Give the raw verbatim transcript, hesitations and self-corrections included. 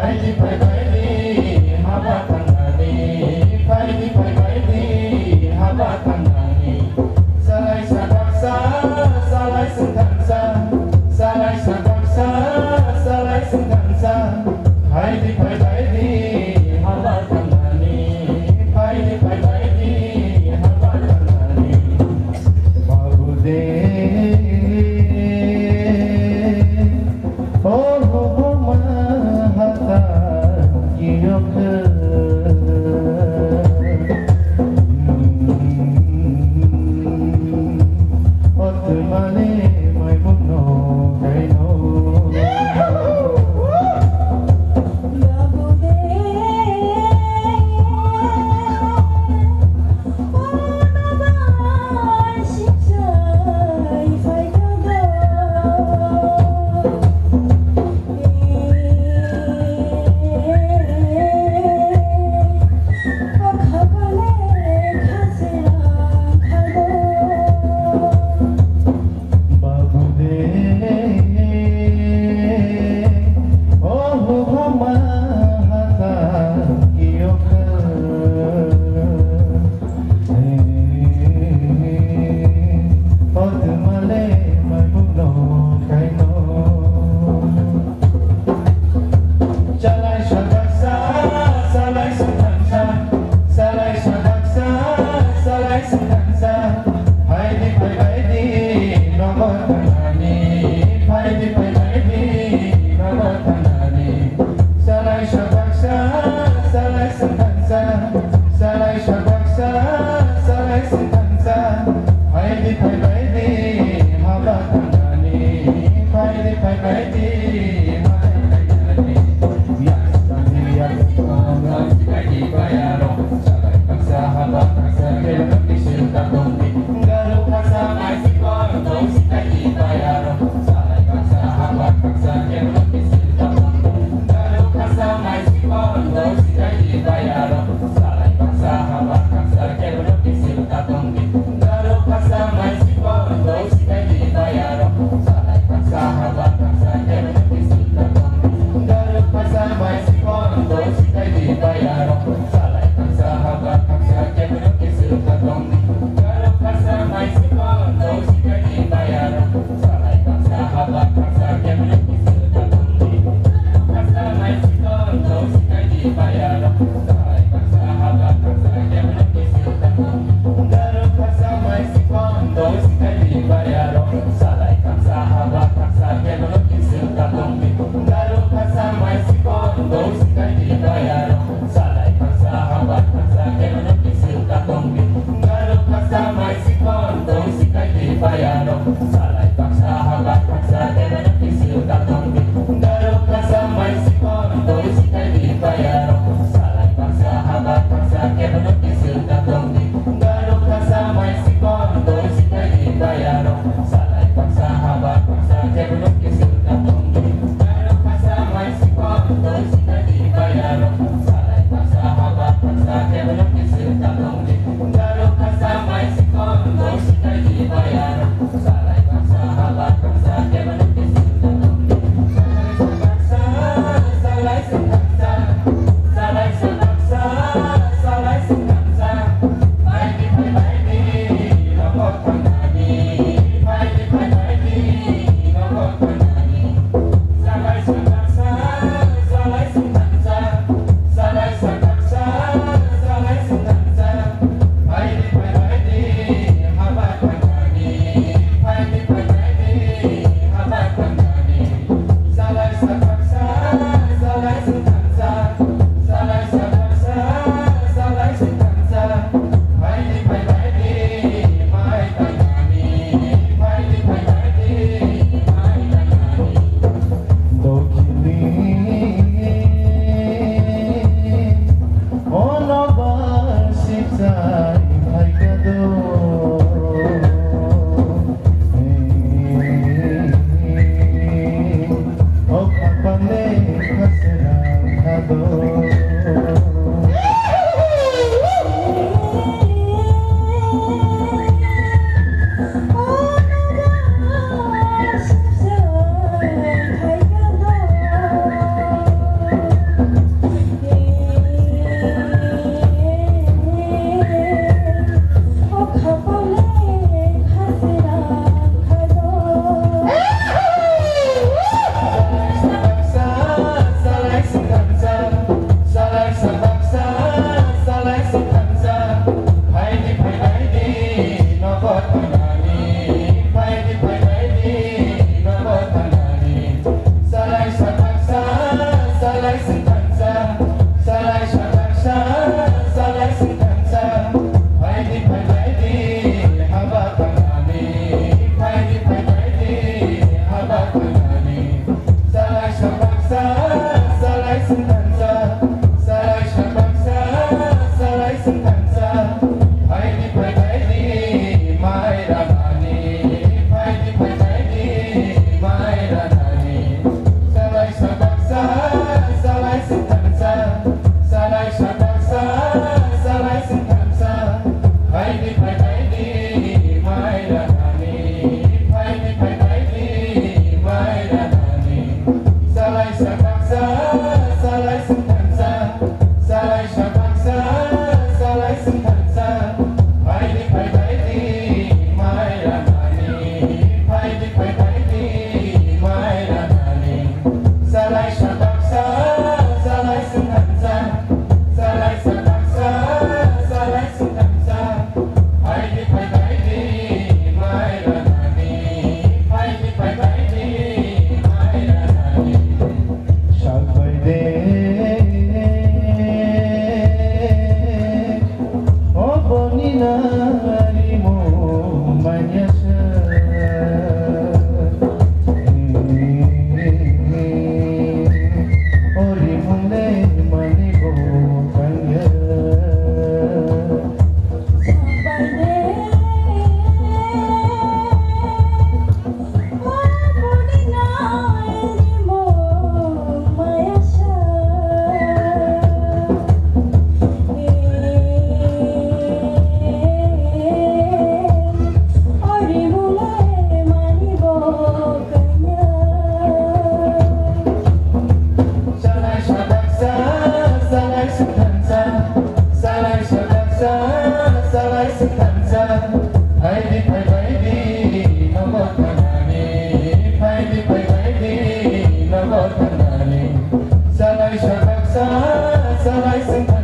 Phaidi phaibaidi haba thangnani, phaidi phaibaidi haba thangnani. Salai sadaksa, salai sengthansa, salai sadaksa, salai sengthansa. Phaidi phaibaidi haba thangnani, phaidi phaibaidi haba thangnani. Babu de, oh, oh, oh, ma, hata, kiyok. Otmale mai muno kaino. Babu de, oh, oh, oh, ma, hata, kiyokha. Otmale mai muno kaino. Salai sadaksa, salai sadaksa, salai sadaksa, salai sadaksa. Phaidi phaibaidi nogo thangnani, phaidi phaibaidi nogo thangnani. Salai sadaksa, salai sadaksa, salai sadaksa, salai sadaksa. Phaidi phaibaidi haba thangnani, phaidi phaibaidi haba thangnani. Yak sadi yak sadi phaidi bayaro. Salai baksa haba baksa kelo kisil tatongdi. Garu kasa mai sikon tong sikaidi bayaro. Salai baksa haba baksa kelo kisil tatongdi. Garu kasa mai sikon tong sikaidi bayaro. Salai baksa haba baksa kelo kisil tatongdi. Garu kasa mai sikon tong sikaidi bayaro. Salai baksa haba baksa kelo kisil tatongdi. Garu kasa mai sikon tong sikaidi bayaro. Salai baksa haba baksa kelo kisil tatongdi. Garu kasa mai sikon tong sikaidi bayaro. Salai baksa haba baksa kelo kisil tatongdi. Garu kasa mai sikon tong sikaidi bayaro. Salai baksa haba baksa kelo kisil tatongdi. Garu kasa mai sikon tong sikaidi bayaro. Salai baksa haba baksa kelo kisil tatongdi. Garu kasa mai sikon tong sikaidi bayaro. Salai baksa haba baksa kelo kisil tatongdi. Garu kasa mai sikon tong sikaidi bayaro. Salai baksa haba baksa kelo kisil tatongdi. Garu kasa mai sikon tong sikaidi bayaro. Salai baksa haba baksa kelo kisil tatongdi. Garu kasa mai sikon tong sikaidi bayaro. Salai baksa haba baksa kelo kisil tatongdi. Garu kasa mai sikon tong sikaidi bayaro. Salai baksa haba baksa kelo kisil tatongdi. Garu kasa mai sikon tong sikaidi bayaro. Salai baksa haba baksa kelo kisil tatongdi. Salai baksa, salai baksa, salai baksa, salai baksa. Phaidi phaibaidi nogo thangnani, phaidi phaibaidi nogo thangnani. Salai baksa, salai baksa, salai baksa, salai baksa. Phaidi phaibaidi haba thangnani, phaidi phaibaidi haba thangnani. Salai sadaksa, salai sadaksa, salai sadaksa, salai sadaksa. Phaidi phaibaidi mai thangnani, phaidi phaibaidi mai thangnani. Dokhini ono bar sichai phaikha do. O khapang le khasrang kha do. Baksa salai swngthansa, salai sa baksa, salai swngthansa. Phaidi phaibaidi mai ranani, phaidi phaibaidi mai ranani. Salai sa baksa, salai swngthansa, salai sa baksa, salai swngthansa. Phaidi phaibaidi mai ranani, phaidi phaibaidi mai ranani. Salbaide, oboni nari mo manyasa. Ori mole mani bo kanya. Salai sa baksa, salai swngthansa, salai sa baksa, salai swngthansa. Phaidi phaibaidi nogo thangnani, phaidi phaibaidi nogo thangnani. Salai sa baksa, salai swngthansa.